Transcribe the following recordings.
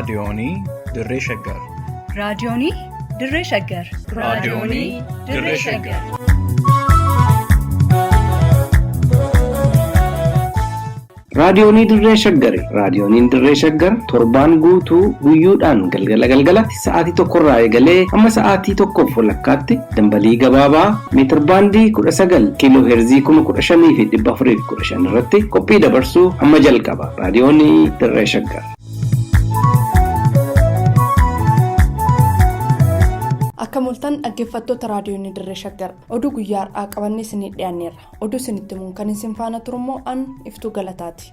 Raadiyoonii Dirree Shaggar. Raadiyoonii Dirree Shaggar. Raadiyoonii Dirree Shaggar. Raadiyoonii Dirree Shaggari. Raadiyooniin Dirree Shaggar torbaan guutuu guyyoodhaan galgala galgalatti sa'aatii tokkorraa eegalee hamma sa'aatii tokkoof walakkaatti dambalii gabaabaa meetirbaandii 19 kiiloo heerzii 15,415 irratti qophii dabarsuu hamma jalqaba. Raadiyoonii Dirree Shaggar. Akka mul'atan dhaggeeffattoota raadiyoonii Dirree Shaggar oduu guyyaa har'aa qabannee isinii dhiyaanneerra. Oduu isinitti himuun kan isin faana turummoo an Iftuu Galataati.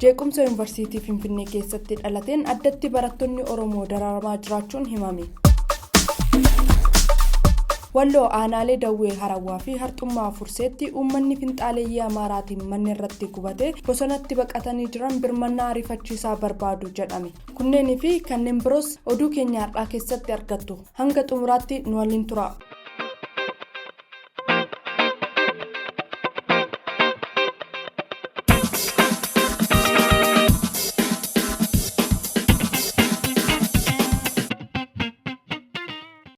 Jeequmsa Yuunivarsiitii Finfinnee keessatti dhalateen addatti barattoonni Oromoo dararamaa jiraachuun himame. Walloo aanaalee Dawwee Harawwaa fi Harxummaa Furseetti uummanni finxaaleeyyii Amaaraatiin manni irratti gubatee bosonatti baqatanii jiran birmannaa ariifachiisaa barbaadu jedhame. Kunneenii fi kanneen biroos oduu keenya har'aa keessatti argattu. Hanga xumuraatti nu waliin tura.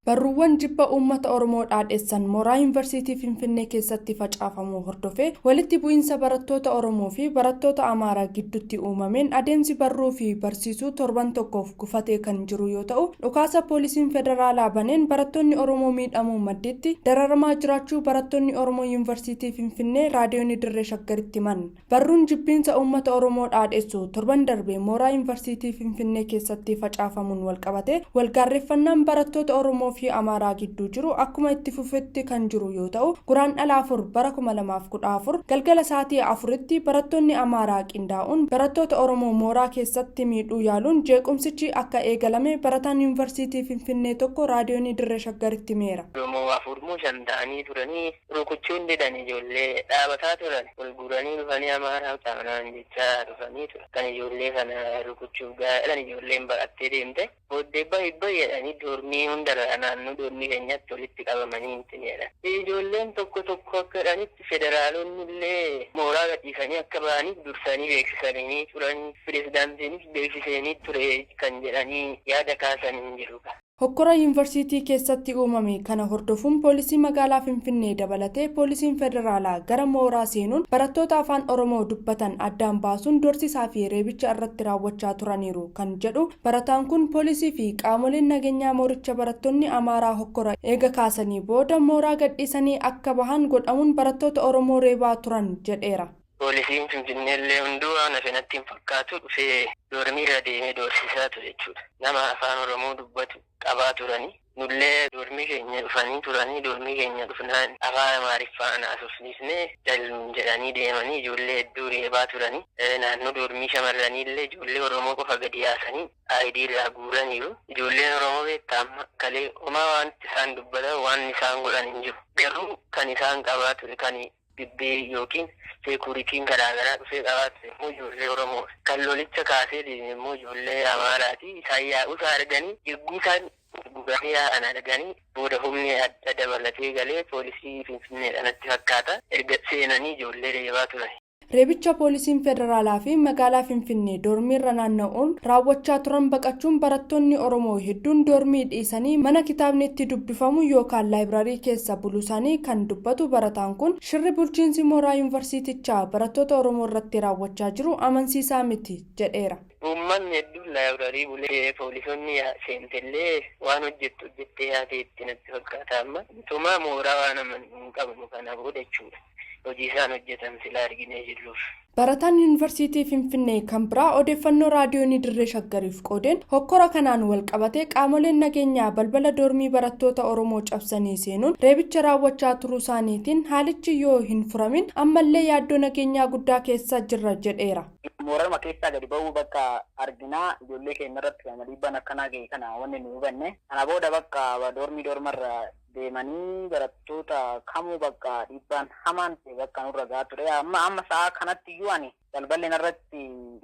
Barruuwwan jibba uummata Oromoo dhaadheessan mooraa Yuunivarsiitii Finfinnee keessatti facaafamuu hordofee walitti bu'iinsa barattoota Oromoo fi barattoota Amaaraa gidduutti uumameen adeemsi barruu fi barsiisuu torban tokkoof gufatee kan jiru yoo ta'u, dhukaasa poolisiin federaalaa baneen barattoonni Oromoo miidhamuu maddiitti dararamaa jiraachuu barattoonni Oromoo Yuunivarsiitii Finfinnee raadiyoonii Dirree Shaggaritti himan. Barruun jibbiinsa uummata Oromoo dhaadheessu torban darbe mooraa Yuunivarsiitii Finfinnee keessatti facaafamuun walqabate walgaarreeffannaan barattoota Oromoo fi Amaaraa gidduu jiru akkuma itti fufetti kan jiru yoo ta'u, Guraandhala 4 bara 2014 galgala sa'aatii 4tti barattoonni Amaaraa qindaa'uun barattoota Oromoo mooraa keessatti miidhuu yaaluun jeequmsichi akka eegalame barataan Yuunivarsiitii Finfinnee tokko raadiyoonii Dirree Shaggaritti himeera. Oromoo afur moo shan ta'anii turanii rukuchuun didan, ijoollee dhaabataa turan ol guuranii dhufanii Amaaraa qaamnaan jechaa dhufanii ture. Kan ijoollee kana rukuchuuf gaa'elan ijoolleen baqattee deemte. Booddee bahi bahi jedhanii doormii hundarraa naannoo doormii keenyatti walitti qabamanii hin jedhan. Ijoolleen tokko tokko akka jedhanitti federaalonni illee mooraa gadhiisanii akka ba'aniif dursanii beeksisanii turanii, pirezidaantiinis beeksisanii ture kan jedhanii yaada kaasan hin jiru. Hokkora Yuunivarsiitii keessatti uumame kana hordofuun poolisii magaalaa Finfinnee dabalatee poolisiin federaalaa gara mooraa seenuun barattoota afaan Oromoo dubbatan addaan baasuun dorsisaa fi reebicha irratti raawwachaa turaniiru kan jedhu barataan kun, poolisii fi qaamoleen nageenyaa mooricha barattoonni Amaaraa hokkora eega kaasanii booda mooraa gadhiisanii akka bahan godhamuun barattoota Oromoo reebaa turan jedheera. Poolisiin Finfinnee illee hunduu waan hafe natti hin fakkaatu, dhufee doormii irra deemee doorsisaa ture jechuudha. Nama afaan Oromoo dubbatu qabaa turanii. Nullee doormii keenya dhufanii turanii, doormii keenya dhufnaan afaan Amaariffaan haasofsiisnee jalluun jedhanii deemanii ijoollee hedduu reebaa turanii. Naannoo doormii shamarranii illee ijoollee Oromoo qofa gadi yaasanii ID irraa guuraniiru. Ijoolleen Oromoo beektaa amma kalee homaa wanti isaan dubbatan waan isaan godhan hin jiru. Garuu kan isaan qabaa ture, kan dibbee yookiin seekuritiin garaagaraa dhufee qabaa ture immoo ijoollee Oromoo. Kan lolicha kaasee deeme immoo ijoollee Amaaraati. Isaan yaa'uusaa arganii, yeroo isaan gurguranii yaa'an arganii booda humni adda dabalatee galee poolisii Finfinneedha natti fakkaata. Erga seenanii ijoollee reebaa turan. Reebicha poolisiin federaalaa fi magaalaa Finfinnee doormiirra naanna'uun raawwachaa turan baqachuun barattoonni Oromoo hedduun doormii dhiisanii mana kitaabni itti dubbifamu yookaan laayibraarii keessa buluu isaanii kan dubbatu barataan kun, shirri bulchiinsi mooraa yuunivarsiitichaa barattoota Oromoo irratti raawwachaa jiru amansiisaa miti jedheera. Uummanni hedduun laayibraarii bulee, poolisoonni seentellee waan hojjettu hojjettee yaateetti natti fakkaata amma. Utuma mooraa waan amanu hin qabnu kana booda jechuudha. Hojii isaan hojjetan silaa arginee jirruuf. Barataan Yuunivarsiitii Finfinnee kan biraa odeeffannoo raadiyoonii Dirree Shaggariif qoodeen, hokkora kanaan wal qabatee qaamoleen nageenyaa balbala doormii barattoota Oromoo cabsanii seenuun reebicha raawwachaa turuu isaaniitiin haalichi yoo hin furamin ammallee yaaddoo nageenyaa guddaa keessa jirra jedheera. Moorama keessaa gadi ba'uu bakka arginaa ijoollee keenya irratti kan dhiibbaan akkanaa ga'e kana wanni nu hubanne. Kana booda bakka doormii doormarra deemanii barattoota kamuu bakka dhiibbaan hamaan ta'e bakka nurra gahaa ture. Amma sa'a kanatti iyyuu ani balballi narratti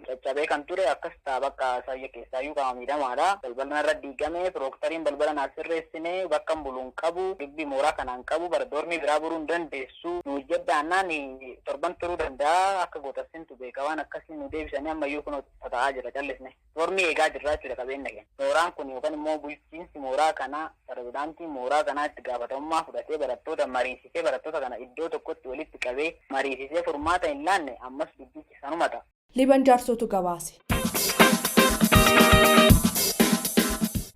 caccabee kan ture akkas ta'a, bakka sayya keessaayyuu qaama miidhamaadha. Balballi narra diigame, pirooktariin balbala naaf sirreessine, bakka buluun qabu, dubbii mooraa kanaan qabu, bara doormii biraa buruu hin dandeessu. Nu hojjedhaannaan Torban turuu danda'a akka gootassintu beeka waan akkasii nu deebisanii ammayyuu kun tata'aa jira callisne. Dormii eegaa jirra jechuudha qabeenya keenya. Mooraan kun yookaan immoo bulchiinsi mooraa kanaa pirezidaantii mooraa kanaa itti gaafatamummaa fudhatee barattoota mariisisee barattoota kana iddoo tokkotti walitti qabee mariisisee furmaata hin laanne ammas dubbichi sanuma ta'a. Liban Jaarsootu gabaase.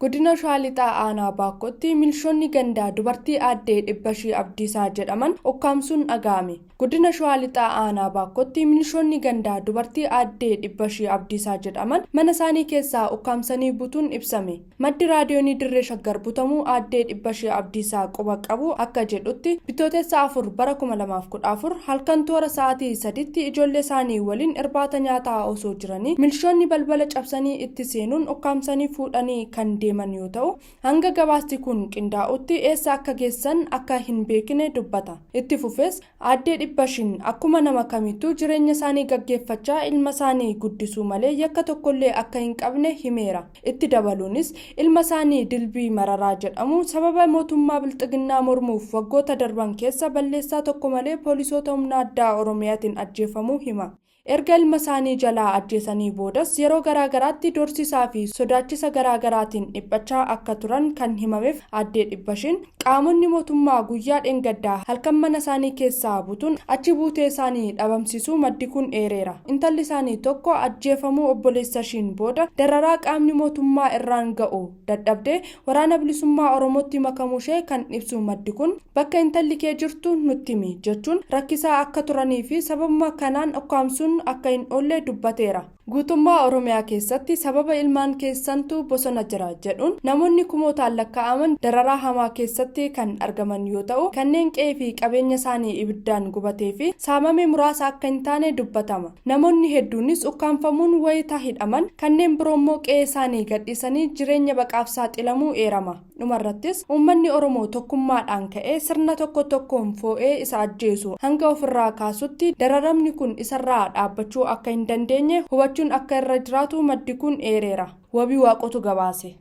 Godina Shawaa Lixaa Aanaa Baakkootti milishoonni gandaa dubartii aaddee Dhibbashii Abdiisaa jedhaman ukkaamsuun dhaga'ame. Godina Shawaa Lixaa Aanaa Baakkootti milishoonni gandaa dubartii aaddee Dhibbashii Abdiisaa jedhaman mana isaanii keessaa ukkaamsanii butuun ibsame. Maddi raadiyoonii Dirree Shaggar butamuu aaddee Dhibbashii Abdiisaa quba qabu akka jedhutti Bitootessa 4 bara 2014 halkan toora sa'aatii 3tti ijoollee isaanii waliin irbaata nyaataa osoo jiranii milishoonni balbala cabsanii itti seenuun ukkaamsanii fuudhanii kan deeman yoo ta'u, hanga gabaasti kun qindaa'utti eessa akka geessan akka hin beekne dubbata. Itti fufees aaddee Dhibbashiin akkuma nama kamittuu jireenya isaanii gaggeeffachaa ilma isaanii guddisuu malee yakka tokkollee akka hin qabne himeera. Itti dabaluunis ilma isaanii Dilbii Mararaa jedhamu sababa mootummaa Bilxiginnaa mormuuf waggoota darban keessa balleessaa tokko malee poolisoota humna addaa Oromiyaatiin ajjeefamuu hima. Erga ilma isaanii jalaa ajjeesanii boodas yeroo garaa garaatti doorsisaa fi sodaachisa garaa garaatiin dhiphachaa akka turan kan himameef aaddee Dhibbashiin qaamonni mootummaa guyyaa dheengaddaa halkan mana isaanii keessaa butuun achi buutee isaanii dhabamsiisuu maddi kun eereera. Intalli isaanii tokko ajjeefamuu obboleessa ishiin booda dararaa qaamni mootummaa irraan ga'u dadhabdee waraana bilisummaa Oromootti makamuu ishee kan ibsu maddi kun bakka intalli kee jirtu nutti himi jechuun rakkisaa akka turanii fi sababuma kanaan ukkaamsuun akka hin oolle dubbateera. Guutummaa Oromiyaa keessatti sababa ilmaan keessantu bosona jira jedhuun namoonni kumootaan lakkaa'aman dararaa hamaa keessatti kan argaman yoo ta'u, kanneen qe'ee fi qabeenya isaanii ibiddaan gubatee fi saamame muraasa akka hin taane dubbatama. Namoonni hedduunis ukkaamfamuun wayita hidhaman, kanneen biroo immoo qe'ee isaanii gadhiisanii jireenya baqaaf saaxilamuu eerama. Dhumarrattis uummanni Oromoo tokkummaadhaan ka'ee sirna tokko tokkoon foo'ee isa ajjeesu hanga ofirraa kaasutti dararamni kun isarraa dhaabbachuu akka hin dandeenye hubachuun akka irra jiraatu maddi kun eereera. Wabii Waaqotu gabaase.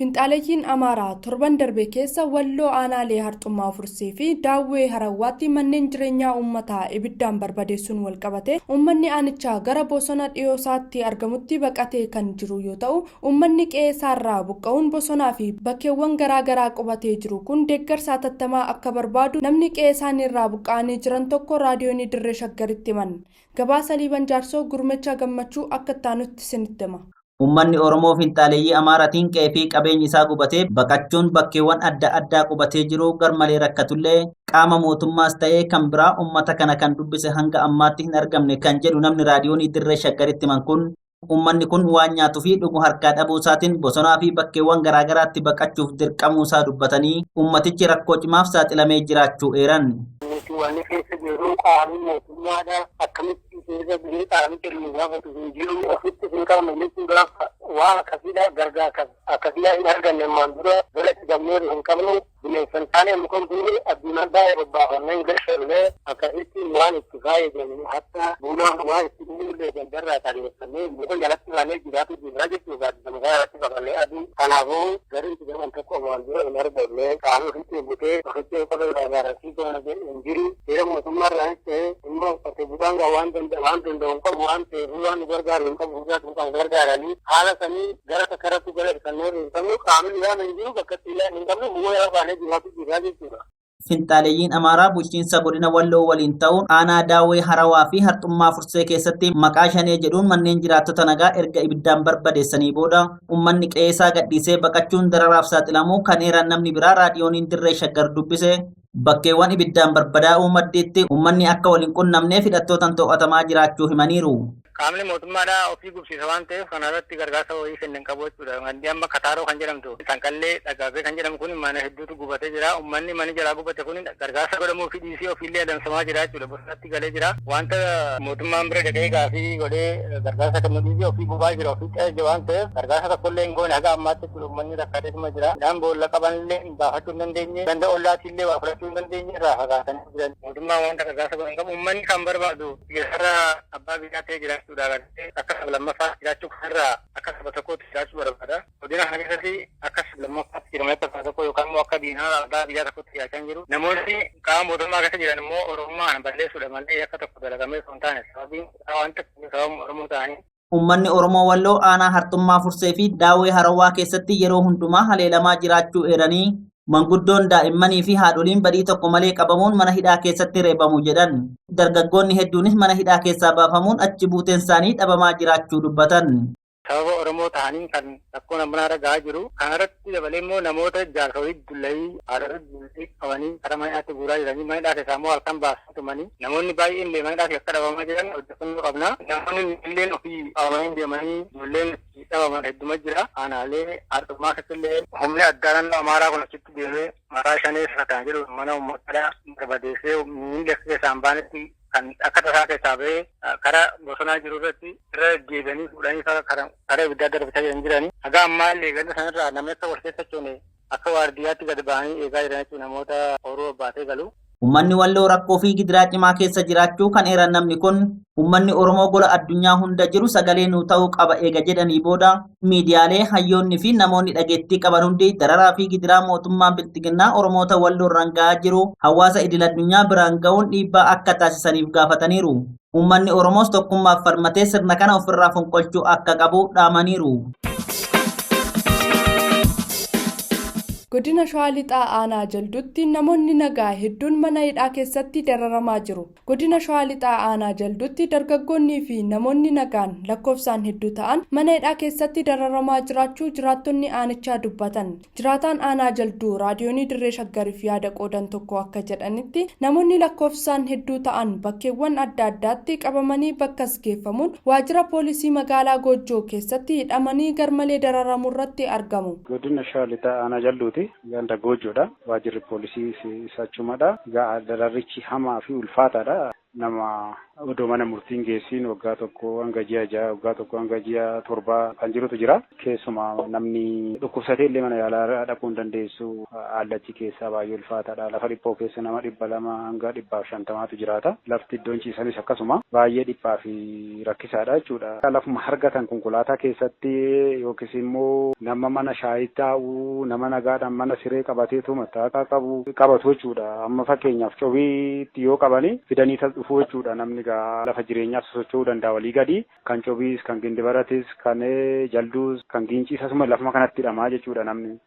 Finxaaleyyiin Amaaraa torban darbe keessa Walloo aanaalee Harxummaa Fursee fi Daawwee Harawwaatti manneen jireenyaa uummataa ibiddaan barbadeessuun walqabate uummanni aanichaa gara bosona dhiyoo isaatti argamutti baqatee kan jiru yoo ta'u, uummanni qe'ee isaarraa buqqa'uun bosonaa fi bakkeewwan garaa garaa qubatee jiru kun deeggarsa hatattamaa akka barbaadu namni qe'ee isaaniirraa buqqa'anii jiran tokko raadiyoonii Dirree Shaggaritti himan. Gabaasa Liiban Jaarsoo Gurmechaa Gammachuu akka itti aanutti isinitti hima. Uummanni Oromoo finxaaleeyyii Amaaraatiin qe'ee fi qabeenyi isaa gubatee baqachuun bakkeewwan adda addaa qubatee jiru garmalee rakkatullee qaama mootummaas ta'ee kan biraa uummata kana kan dubbise hanga ammaatti hin argamne kan jedhu namni raadiyoonii Dirree Shaggaritti himan kun uummanni kun waan nyaatuu fi dhugu harkaa dhabuu isaatiin bosonaa fi bakkeewwan garaagaraatti baqachuuf dirqamuu isaa dubbatanii uummatichi rakkoo cimaaf saaxilamee jiraachuu eeran. Nuti waan keessa jirru qaamni mootummaadha. Akkamitti seera biree qaamni kennu gaafatu hin jiru. Ofitti hin qabne jechuudhaaf waan akkasiidha gargaarsa akkasiidha hin arganne ammaan dura galatti gamneeru hin qabnu. Bineensan taane muka guure addunyaa baay'ee bobbaafannee hin galfanne akkasitti waan itti fayyadamnu hatta bunaa waan itti dhuguullee gandarraa qalleeffannee muka jalatti baanee jiraatu jirra jechuudha. Muka jalatti baqannee aduu kanaafuu garri itti gaman tokko ammaan dura hin arganne qaamni ofitti butee ofitti qofa gargaarasii hin jiru. Seera mootummaarraa ta'e immoo qote bulaan waan danda'u hin qabu waan ta'eef waan nu gargaaru hin qabu hin qabu gargaaranii haala sanii gara sakkaratti gara kanneen hin qabnu qaamni waan hin jiru bakka itti hin qabnu bu'aa yoo baanee jiraatu jira jechuudha. Finxaaleeyyiin Amaaraa bulchiinsa godina Walloo waliin ta'uun aanaa Daawwee Harawaa fi Harxummaa Fursee keessatti maqaa shanee jedhuun manneen jiraattota nagaa erga ibiddaan barbadeessanii booda uummanni qe'eesaa gadhiisee baqachuun dararaaf saaxilamuu kan eeran namni biraa raadiyooniin Dirree Shaggar dubbise bakkeewwan ibiddaan barbadaa'uu maddiitti uummanni akka waliin qunnamneef hidhattootaan to'atamaa jiraachuu himaniiru. Qaamni mootummaadhaa ofii gubsiisa waan ta'eef kana irratti gargaarsa wayii kennan qabu jechuudha. Wanti amma Kataaroo kan jedhamtu Sanqallee Dhagaabee kan jedhamu kun mana hedduutu gubatee jira. Uummanni mana jalaa gubate kun gargaarsa godhamuu fi dhiisii ofiillee adamsamaa jira jechuudha. Bosonatti galee jira. Wanta mootummaan bira dhaqee gaafii godhee gargaarsa kennu dhiisii ofii gubaa jira. Ofii qe'ee waan ta'eef gargaarsa tokkollee hin goone haga ammaatti jechuudha. Uummanni rakkateetuma jira. Midhaan boolla qabanillee baafachuu hin dandeenye. Ganda ollaatiillee waa fudhachuu hin dandeenye irraa fagaatanii jiran. Mootummaan wanta gargaarsa godhan qabu. Uummanni kan barbaadu biyya abbaa biyyaa ta'ee jira. jechuudha. Akka saba lammaffaatti jiraachuu kanarraa akka saba tokkootti jiraachuu barbaada. Godina kana keessatti akka saba lammaffaatti jedhamee akka saba tokko yookaan immoo akka diinaa abbaa biyyaa tokkotti jiraachaa jiru. Namoonni qaama mootummaa keessa jiran immoo Oromummaan balleessuudha malee akka tokko dalagamee osoo hin taane sababiin wanta sababa Oromoo ta'anii. Uummanni Oromoo Walloo aanaa Harxummaa Fursee fi Daawwee Harawwaa keessatti yeroo hundumaa haleelamaa jiraachuu eeranii manguddoon daa'immanii fi haadholiin badii tokko malee qabamuun mana hidhaa keessatti reebamu jedhan. Dargaggoonni hedduunis mana hidhaa keessaa baafamuun achi buuteen isaanii dhabamaa jiraachuu dubbatan. Sababa Oromoo ta'anii kan rakkoon ammanaa gahaa jiru. Kana irratti dabalee immoo namoota jaarsolii dullayii haadholii dullayii qabanii karaa mana hidhaatti guuraa jiranii mana hidhaa keessaa immoo halkan baasanii tumanii namoonni baay'een illee mana hidhaa keessa akka dhabamaa jiran odeeffannoo qabna. Namoonni illee ofii qabamanii deemanii ijoolleen dhabaman hedduma jira. Aanaalee Harxummaa keessatti illee humni addaa naannoo Amaaraa kun achitti deemee mataa shanee kan jedhu mana uummataa barbadeessee miila keessaa hin baanetti kan akka tasaa keessaa ba'ee karaa bosonaa jiru irratti irra deebi'anii fuudhanii karaa ibiddaa darbisaa jiran jirani. Haga ammaa illee ganda sanarraa namni akka wal keessa sochoone akka waardiyyaatti gad ba'anii eegaa jiran jechuudha namoota horuu baatee galu. Uummanni Walloo rakkoo fi gidiraa cimaa keessa jiraachuu kan eeran namni kun uummanni Oromoo gola addunyaa hunda jiru sagalee nuu ta'uu qaba eega jedhanii booda miidiyaalee hayyoonni fi namoonni dhageettii qaban hundi dararaa fi gidiraa mootummaan bilxiginnaa Oromoota Walloo irraan gahaa jiru hawaasa idil addunyaa biraan ga'uun dhiibbaa akka taasisaniif gaafataniiru. Uummanni Oromoos tokkummaaf falmatee sirna kana ofirraa fonqolchuu akka qabu dhaamaniiru. Godina Shawaa Lixaa Aanaa Jalduutti namoonni nagaa hedduun mana hidhaa keessatti dararamaa jiru. Godina Shawaa Lixaa Aanaa Jalduutti dargaggoonnii fi namoonni nagaan lakkoofsaan hedduu ta'an mana hidhaa keessatti dararamaa jiraachuu jiraattonni aanichaa dubbatan. Jiraataan Aanaa Jalduu raadiyoonii Dirree Shaggariif yaada qoodan tokko akka jedhanitti namoonni lakkoofsaan hedduu ta'an bakkeewwan adda addaatti qabamanii bakkas geeffamuun waajjira poolisii magaalaa Goojjoo keessatti hidhamanii garmalee dararamu irratti argamu. Godina Shawaa Lixaa Aanaa Jalduuti. Ganda Goojjoodha. Waajjirri poolisii isa achumadha. Dararrichi hamaa fi ulfaataadha. Nama odoo mana murtiin geessiin waggaa tokko hanga ji'a 6, waggaa tokko hanga ji'a 7 kan jirutu jira. Keessumaa namni dhukkubsatee illee mana yaalaa dhaquu hin dandeessu. Haalli keessaa baay'ee ulfaataadha. Lafa dhiphoo keessa nama 200 hanga 150tu jiraata. Lafti iddoon ciisanis akkasuma baay'ee dhiphaa fi rakkisaadha jechuudha. Lafuma argatan konkolaataa keessatti yookiis immoo nama mana shaayii taa'u, nama nagaadhaan mana siree qabateetu mattaaqa qabu qabatu jechuudha. Amma fakkeenyaaf cobiitti yoo qabanii fidanii dhufuu jechuudha. Namni lafa jireenyaaf socho'uu danda'a walii gadi kan cobiis, kan gindibaratis, kan jalduus, kan giinciis asuma lafuma kanatti hidhamaa jechuudha namni.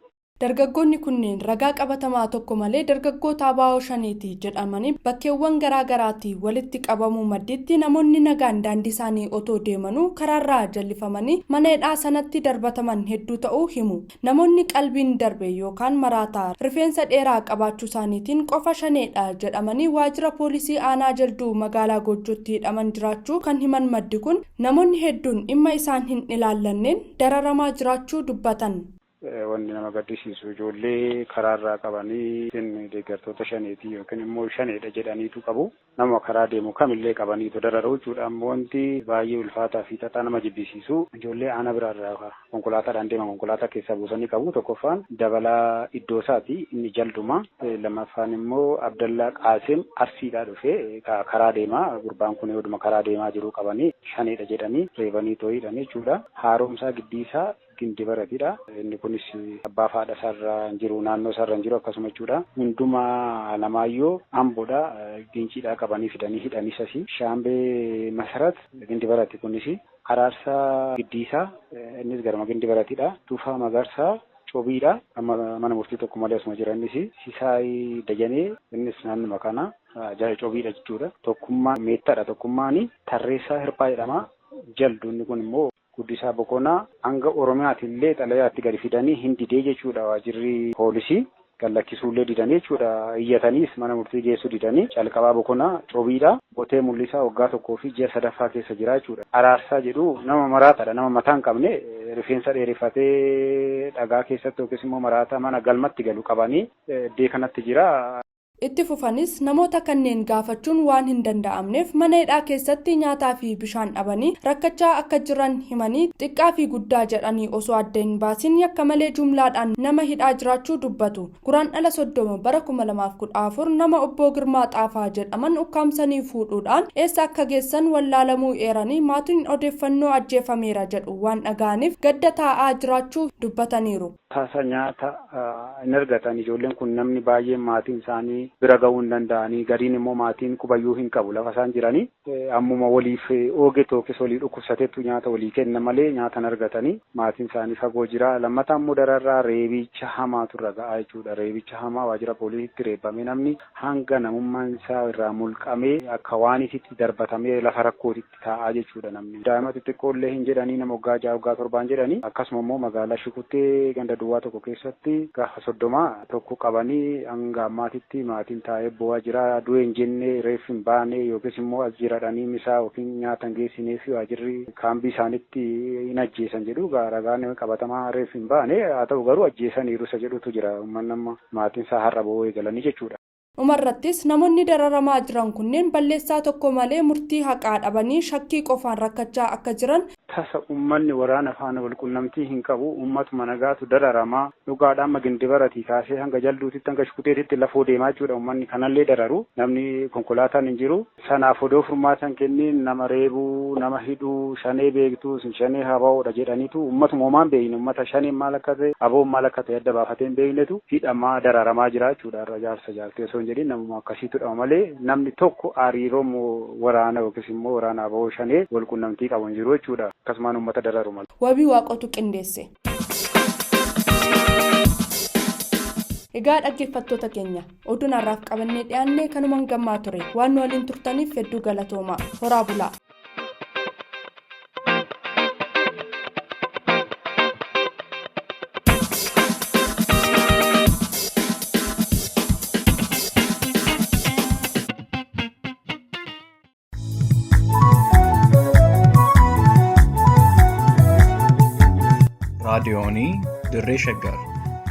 Dargaggoonni kunneen ragaa qabatamaa tokko malee dargaggoota ABO shaniiti jedhamanii bakkeewwan garaa garaatti walitti qabamuu maddiitti namoonni nagaan daandii isaanii otoo deemanuu karaarraa jallifamanii mana hidhaa sanatti darbataman hedduu ta'uu himu. Namoonni qalbiin darbe yookaan maraataa rifeensa dheeraa qabaachuu isaaniitiin qofa shaneedha jedhamanii waajjira poolisii aanaa Jalduu magaalaa Goojjootti hidhaman jiraachuu kan himan maddi kun namoonni hedduun dhimma isaan hin ilaallanneen dararamaa jiraachuu dubbatan. Wanni nama gaddisiisu ijoollee karaarraa qabanii deeggartoota shaneetii yookiin immoo shaneedha jedhaniitu qabu. Nama karaa deemu kamillee qabaniitu dararu jechuudha. Ammoo wanti baay'ee ulfaataa fi xaxaa nama jibbisiisu ijoollee aanaa biraarraa konkolaataadhaan deeman konkolaataa keessaa buusanii qabu. Tokkoffaan Dabalaa iddoo isaati inni Jalduma. Lammaffaan immoo Abdallaa Qaasim Arsiidhaa dhufee karaa deemaa gurbaan kun oduma karaa deemaa jiru qabanii shaneedha jedhanii reebanii too'idhan jechuudha. Haaromsaa Giddiisaa Gindibaratidha. Inni kunis abbaa fi haadha isaarra hin jiru, naannoo isaarra hin jiru akkasuma jechuudha. Hundumaa Alamaayyoo Amboodha Ginciidhaa qabanii fidanii hidhanis asii. Shaambee Masarat Gindibarati kunis. Araarsaa Giddiisaa innis garuma Gindibaratidha. Tufaa Magarsaa Cobiidha. Amma mana murtii tokko malee asuma jira innis. Sisaay Dajanee innis naannuma kana Cobiidha jechuudha. Tokkummaa Meettaadha. Tokkummaan Tarreessaa Hirphaa jedhama. Jaldu inni kun immoo Guddisaa Boqonnaa hanga Oromiyaatti illee xalayaatti gadi fidanii hin didee jechuudha waajjirri poolisii gallakkisuullee didanii jechuudha. Iyyataniis mana murtii geessuu didanii calqabaa Boqonnaa Cobiidha. Botee Mul'isaa waggaa 1 fi ji'a 3ffaa keessa jira jechuudha. Araarsaa jedhu nama maraataadha. Nama mataa hin qabne rifeensa dheereffatee dhagaa keessatti yookiis immoo maraataa mana galmatti galu qabanii iddoo kanatti jira. Itti fufanis namoota kanneen gaafachuun waan hin danda'amneef mana hidhaa keessatti nyaataa fi bishaan dhabanii rakkachaa akka jiran himanii, xiqqaa fi guddaa jedhanii osoo adda hin baasin yakka malee jumlaadhaan nama hidhaa jiraachuu dubbatu. Guraandhala 30 bara 2014 nama obbo Girmaa Xaafaa jedhaman ukkaamsanii fuudhuudhaan eessa akka geessan wallaalamuu eeranii, maatiin odeeffannoo ajjeefameera jedhu waan dhaga'aniif gadda taa'aa jiraachuu dubbataniiru. Tasa nyaata hin argatan ijoolleen kun, namni baay'een maatiin isaanii bira ga'uu hin danda'anii, gariin immoo maatiin qubayyuu hin qabu lafa isaan jiranii. Ammuma waliif ooge yookiis walii dhukkubsatetu nyaata walii kenna malee nyaata hin argatanii, maatiin isaanii fagoo jira. Lammataa immoo dararraa reebicha hamaatu irra ga'aa jechuudha. Reebicha hamaa waajjira poolisiitti reebamee namni hanga namummaan isaa irraa mulqamee akka waanititti darbatamee lafa rakkootitti taa'aa jechuudha namni. Daa'ima xixiqqoo illee hin jedhanii, nama waggaa 6, waggaa 7n jedhanii. Akkasuma immoo magaalaa Shukuttee ganda duwwaa 1 keessatti gaafa 30 tokko qabanii hanga ammaatitti maatiin taa'ee bo'aa jira. Du'e hin jenne, reeffi hin baane, yookiis immoo as jiradhanii misaa yookiin nyaata hin geessinee fi waajjirri kaambii isaanitti hin ajjeesan jedhu. Ragaan qabatamaa reeffi hin baane, haa ta'u garuu ajjeesaniiru isa jedhutu jira. Uummanni amma maatiin isaa har'a bo'oo eegalanii jechuudha. Dhumarrattis namoonni dararamaa jiran kunneen balleessaa tokko malee murtii haqaa dhabanii shakkii qofaan rakkachaa akka jiran. Tasa uummanni waraana faana wal qunnamtii hin qabu, uummatuma nagaatu dararamaa dhugaadhaan Magindibaratii kaasee hanga Jalduutitti, hanga Shukuteetitti lafoo deemaa jechuudha. Uummanni kanallee dararu, namni konkolaataan hin jiru. Sanaaf odoo furmaatan kenniin nama reebuu, nama hidhuu, shanee beektuu, shanee habaa'oodha jedhaniitu uummatuma homaan beekne, uummata shaneen maal akka ta'e, aboon maal akka ta'e adda baafatee hin beeknetu hidhamaa dararamaa jira jechuudha. Irra jaarsa jaartee osoo hin jedhin namuma akkasiitu dhama malee namni tokko hariiroo waraana yookiis immoo waraana aboo shanee wal qunnamtii qabu hin jiru jechuudha. Akkasumaan uummata dararu malee. Wabii Waaqotu qindeesse. Egaa dhaggeeffattoota keenya, oduun har'aaf qabannee dhiyaanne kanumaan gammaa ture. Waan nu waliin turtaniif hedduu galatooma. Horaa bulaa. Raadiyoonii Dirree Shaggar.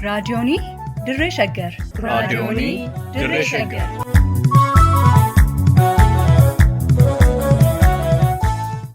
Raadiyoonii Dirree Shaggar. Raadiyoonii Dirree Shaggar.